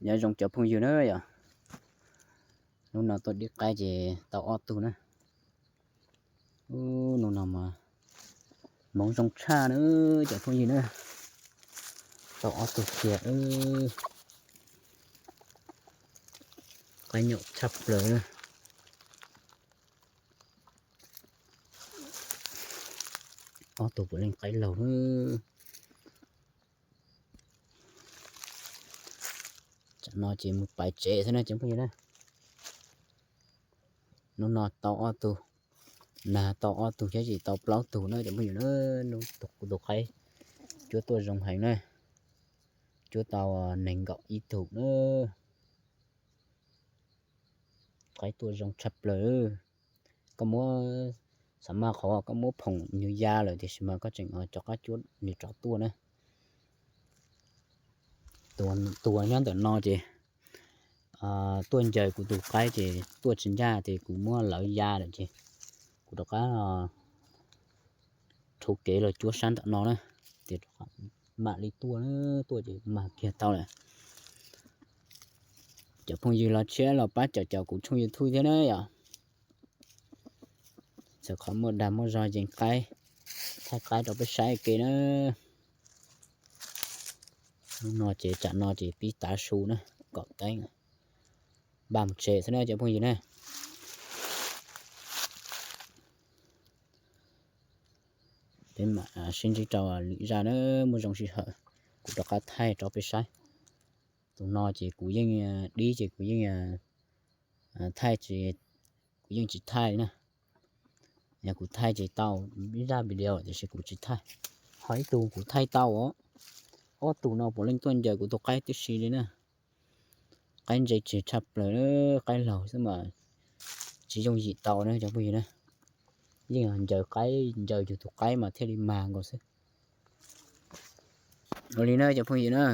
Nyob zoo cov phooj ywg na yom, hnub no tuaj dib qaib ces tau ob tug na. Hnub no mas hmoov zoo tshaj na cov phooj ywg na, tau ob tug kiag. Qaib nyom tshaj plaws. Ob tug puav leej qaib laug na. Tsam no ces mus pais tsev xwb na cov phooj ywg na. Hnub no tau ob tug, nag tau ob tug thiab ces tau plaub tug na cov phooj ywg na. Kuv tus qaib cuab tuaj zoo heev na, cuab tau nees nkaum ib tug na. Qaib tuaj zoo tshaj plaws. Koj muab, xav mas qhov koj muab phoom nws ya lawm tiam sis mas koj tseem rov qab cuab nws rov tuaj na. Tus nyob ntawm no ces tuaj ncaws kuv tus qaib ces tuaj tsis ncaj ces kuv muab lawv ya lawm ces kuv rov qab rhuv kev los cuab sab ntawm no na, ces mam li tuaj, tuaj ces mag kiag tau lawm. Cov phooj ywg los tshiab los pab caum caum kuv tshooj YouTube thiab na yom. Txawm qhov muaj dag muaj zog yees qaib, thaij qaib rau peb saib ke na. Hnub no ces tsam no ces pib tav su na, kaum teev, npaj mus tsev xwb na cov phooj ywg na. Peb mam sib ntsib rau lwm zaj na, muaj zoo sij hawm kuv rov qab thaij rau peb saib. Tus no ces kuv yeej dib ces kuv yeej thaij, kuv yeej tsis thaij na. Yog kuv thaij ces tau ib zaj video tiam sis kuv tsis thaij. Ho ib tug kuv thaij tau os. Ob tug no puav leej tuaj ncaws kuv tus qaib tib si li na. Qaib ntse tseg tshaj plaws, qaib laug xwb mas tsis yooj yim tau na cov phooj ywg na. Yeej ncaws qaib, ncaws yus tus qaib mas thiaj li mag nkaus xwb. Ua li na cov phooj ywg na,